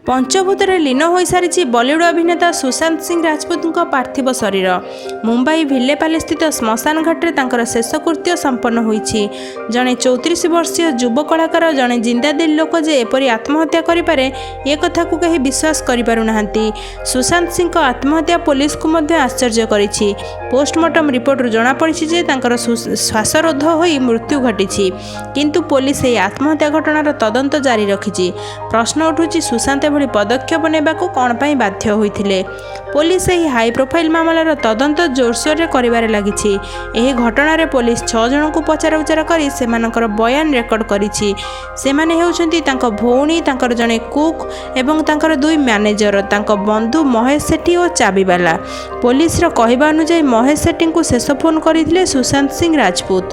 ପଞ୍ଚଭୂତରେ ଲୀନ ହୋଇସାରିଛି ବଲିଉଡ୍ ଅଭିନେତା ସୁଶାନ୍ତ ସିଂ ରାଜପୁତଙ୍କ ପାର୍ଥିବ ଶରୀର। ମୁମ୍ବାଇ ଭିଲେପାଲେସ୍ଥିତ ଶ୍ମଶାନ ଘାଟରେ ତାଙ୍କର ଶେଷକୃତ୍ୟ ସମ୍ପନ୍ନ ହୋଇଛି। ଜଣେ 34 ବର୍ଷୀୟ ଯୁବ କଳାକାର, ଜଣେ ଜିନ୍ଦାଦିଲ ଲୋକ ଯେ ଏପରି ଆତ୍ମହତ୍ୟା କରିପାରେ, ଏ କଥାକୁ କେହି ବିଶ୍ୱାସ କରିପାରୁନାହାନ୍ତି। ସୁଶାନ୍ତ ସିଂଙ୍କ ଆତ୍ମହତ୍ୟା ପୋଲିସକୁ ମଧ୍ୟ ଆଶ୍ଚର୍ଯ୍ୟ କରିଛି। ପୋଷ୍ଟମର୍ଟମ ରିପୋର୍ଟରୁ ଜଣାପଡ଼ିଛି ଯେ ତାଙ୍କର ଶ୍ୱାସରୋଧ ହୋଇ ମୃତ୍ୟୁ ଘଟିଛି। କିନ୍ତୁ ପୋଲିସ ଏହି ଆତ୍ମହତ୍ୟା ଘଟଣାର ତଦନ୍ତ ଜାରି ରଖିଛି। ପ୍ରଶ୍ନ ଉଠୁଛି, ସୁଶାନ୍ତ ଏଭଳି ପଦକ୍ଷେପ ନେବାକୁ କ'ଣ ପାଇଁ ବାଧ୍ୟ ହୋଇଥିଲେ? ପୋଲିସ ଏହି ହାଇ ପ୍ରୋଫାଇଲ୍ ମାମଲାର ତଦନ୍ତ ଜୋରସୋରରେ କରିବାରେ ଲାଗିଛି। ଏହି ଘଟଣାରେ ପୋଲିସ 6 ଜଣଙ୍କୁ ପଚରାଉଚରା କରି ସେମାନଙ୍କର ବୟାନ ରେକର୍ଡ କରିଛି। ସେମାନେ ହେଉଛନ୍ତି ତାଙ୍କ ଭଉଣୀ, ତାଙ୍କର ଜଣେ କୁକ୍ ଏବଂ ତାଙ୍କର ଦୁଇ ମ୍ୟାନେଜର, ତାଙ୍କ ବନ୍ଧୁ ମହେଶ ସେଠୀ ଓ ଚାବିବାଲା। ପୋଲିସର କହିବା ଅନୁଯାୟୀ, ମହେଶ ସେଠୀଙ୍କୁ ଶେଷ ଫୋନ୍ କରିଥିଲେ ସୁଶାନ୍ତ ସିଂ ରାଜପୁତ।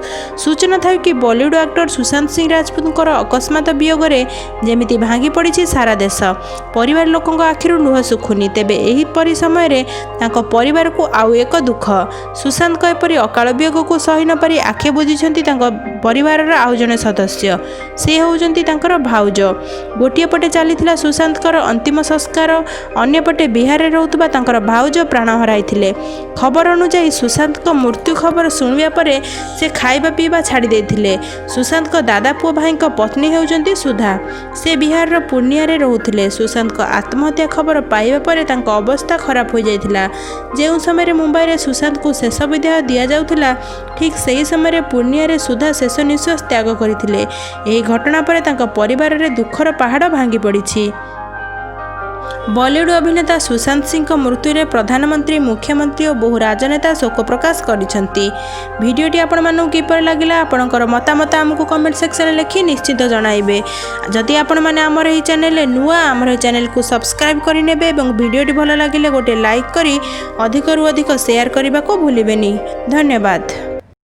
ସୂଚନା ଥାଉ କି, ବଲିଉଡ୍ ଆକ୍ଟର ସୁଶାନ୍ତ ସିଂ ରାଜପୁତଙ୍କର ଅକସ୍ମାତ ବିୟୋଗରେ ଯେମିତି ଭାଙ୍ଗି ପଡ଼ିଛି ସାରା ଦେଶ। ପରିବାର ଲୋକଙ୍କ ଆଖିରୁ ଲୁହ ଶୁଖୁନି। ତେବେ ଏହିପରି ସମୟରେ ତାଙ୍କ ପରିବାରକୁ ଆଉ ଏକ ଦୁଃଖ। ସୁଶାନ୍ତଙ୍କ ଏପରି ଅକାଳ ବିୟୋଗକୁ ସହି ନପାରି ଆଖି ବୁଜିଛନ୍ତି ତାଙ୍କ ପରିବାରର ଆଉ ଜଣେ ସଦସ୍ୟ। ସେ ହେଉଛନ୍ତି ତାଙ୍କର ଭାଉଜ। ଗୋଟିଏ ପଟେ ଚାଲିଥିଲା ସୁଶାନ୍ତଙ୍କର ଅନ୍ତିମ ସଂସ୍କାର, ଅନ୍ୟପଟେ ବିହାରରେ ରହୁଥିବା ତାଙ୍କର ଭାଉଜ ପ୍ରାଣ ହରାଇଥିଲେ। ଖବର ଅନୁଯାୟୀ, ସୁଶାନ୍ତଙ୍କ ମୃତ୍ୟୁ ଖବର ଶୁଣିବା ପରେ ସେ ଖାଇବା ପିଇବା ଛାଡ଼ି ଦେଇଥିଲେ। ସୁଶାନ୍ତଙ୍କ ଦାଦା ପୁଅ ଭାଇଙ୍କ ପତ୍ନୀ ହେଉଛନ୍ତି ସୁଧା। ସେ ବିହାରର ପୂର୍ଣ୍ଣିଆରେ ରହୁଥିଲେ। ସୁଶାନ୍ତଙ୍କ ଆତ୍ମହତ୍ୟା ଖବର ପାଇବା ପରେ ତାଙ୍କ ଅବସ୍ଥା ଖରାପ ହୋଇଯାଇଥିଲା। ଯେଉଁ ସମୟରେ ମୁମ୍ବାଇରେ ସୁଶାନ୍ତଙ୍କୁ ଶେଷ ବିଦାୟ ଦିଆଯାଉଥିଲା, ଠିକ୍ ସେହି ସମୟରେ ପୂର୍ଣ୍ଣିଆରେ ସୁଧା ଶେଷ ନିଶ୍ୱାସ ତ୍ୟାଗ କରିଥିଲେ। ଏହି ଘଟଣା ପରେ ତାଙ୍କ ପରିବାରରେ ଦୁଃଖର ପାହାଡ଼ ଭାଙ୍ଗି ପଡ଼ିଛି। ବଲିଉଡ୍ ଅଭିନେତା ସୁଶାନ୍ତ ସିଂଙ୍କ ମୃତ୍ୟୁରେ ପ୍ରଧାନମନ୍ତ୍ରୀ, ମୁଖ୍ୟମନ୍ତ୍ରୀ ଓ ବହୁ ରାଜନେତା ଶୋକ ପ୍ରକାଶ କରିଛନ୍ତି। ଭିଡ଼ିଓଟି ଆପଣମାନଙ୍କୁ କିପରି ଲାଗିଲା, ଆପଣଙ୍କର ମତାମତ ଆମକୁ କମେଣ୍ଟ ସେକ୍ସନରେ ଲେଖି ନିଶ୍ଚିତ ଜଣାଇବେ। ଯଦି ଆପଣମାନେ ଆମର ଏହି ଚ୍ୟାନେଲରେ ନୂଆ, ଆମର ଏହି ଚ୍ୟାନେଲକୁ ସବସ୍କ୍ରାଇବ୍ କରିନେବେ ଏବଂ ଭିଡ଼ିଓଟି ଭଲ ଲାଗିଲେ ଗୋଟେ ଲାଇକ୍ କରି ଅଧିକରୁ ଅଧିକ ସେୟାର କରିବାକୁ ଭୁଲିବେନି। ଧନ୍ୟବାଦ।